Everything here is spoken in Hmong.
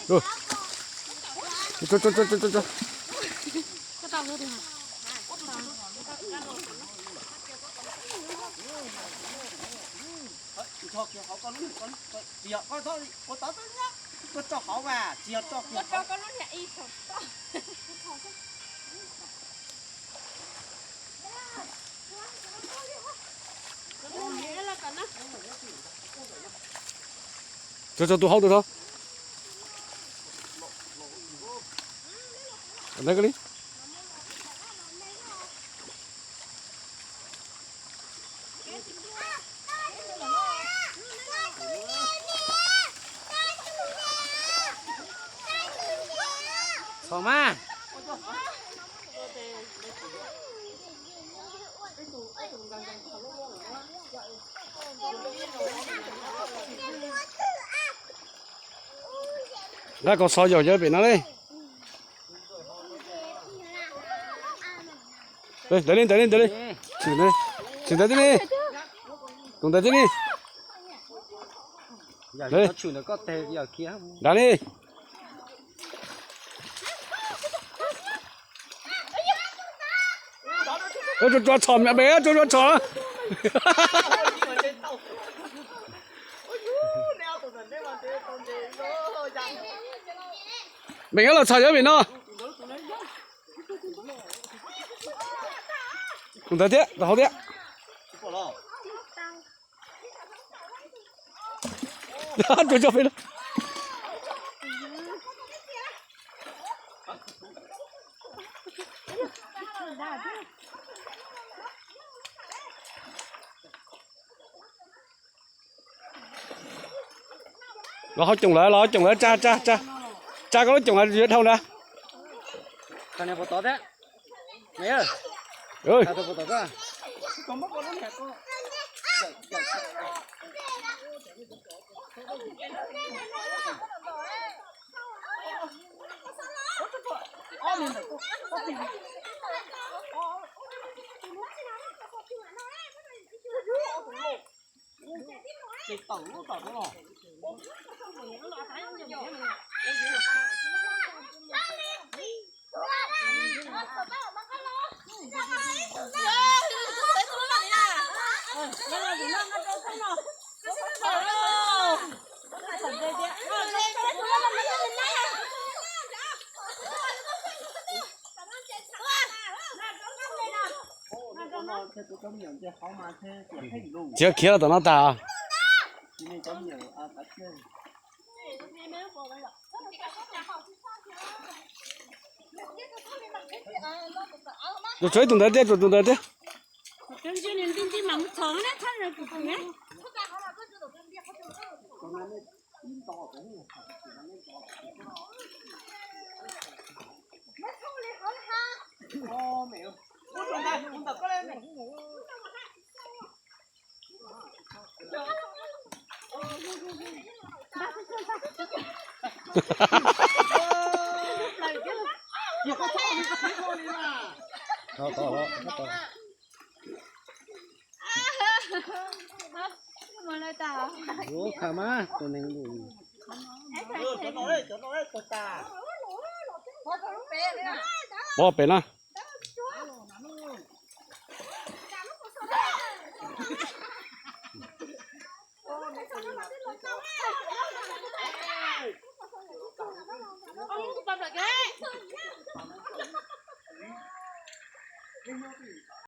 Ua, tso, tso, tso, tso, tso. Tso, tso tus hauv tus hauv. Ntawd koj li. Txhob mas. Nqa kom xov yaum cov pem no li. Ntawd li, ntawd li, ntawd li. Tsis ntawd tib li. Tus ntawd tib li. Nrad li. Tso tso txhom, pem tso tso txhom. Pem los txhom cov pem no. Tus ntawd thiab, tus hauv thiab. Tso tso pem no. Los hauv coom lawm, los hauv coom lawm, tsa tsa tsa. Tsa koj lub coom lawm yuav dhau ntag. Tsis khiav los tom no tas. Tus tshuav ib tug ntawd thiab, tus ntawd thiab. Pov pem na.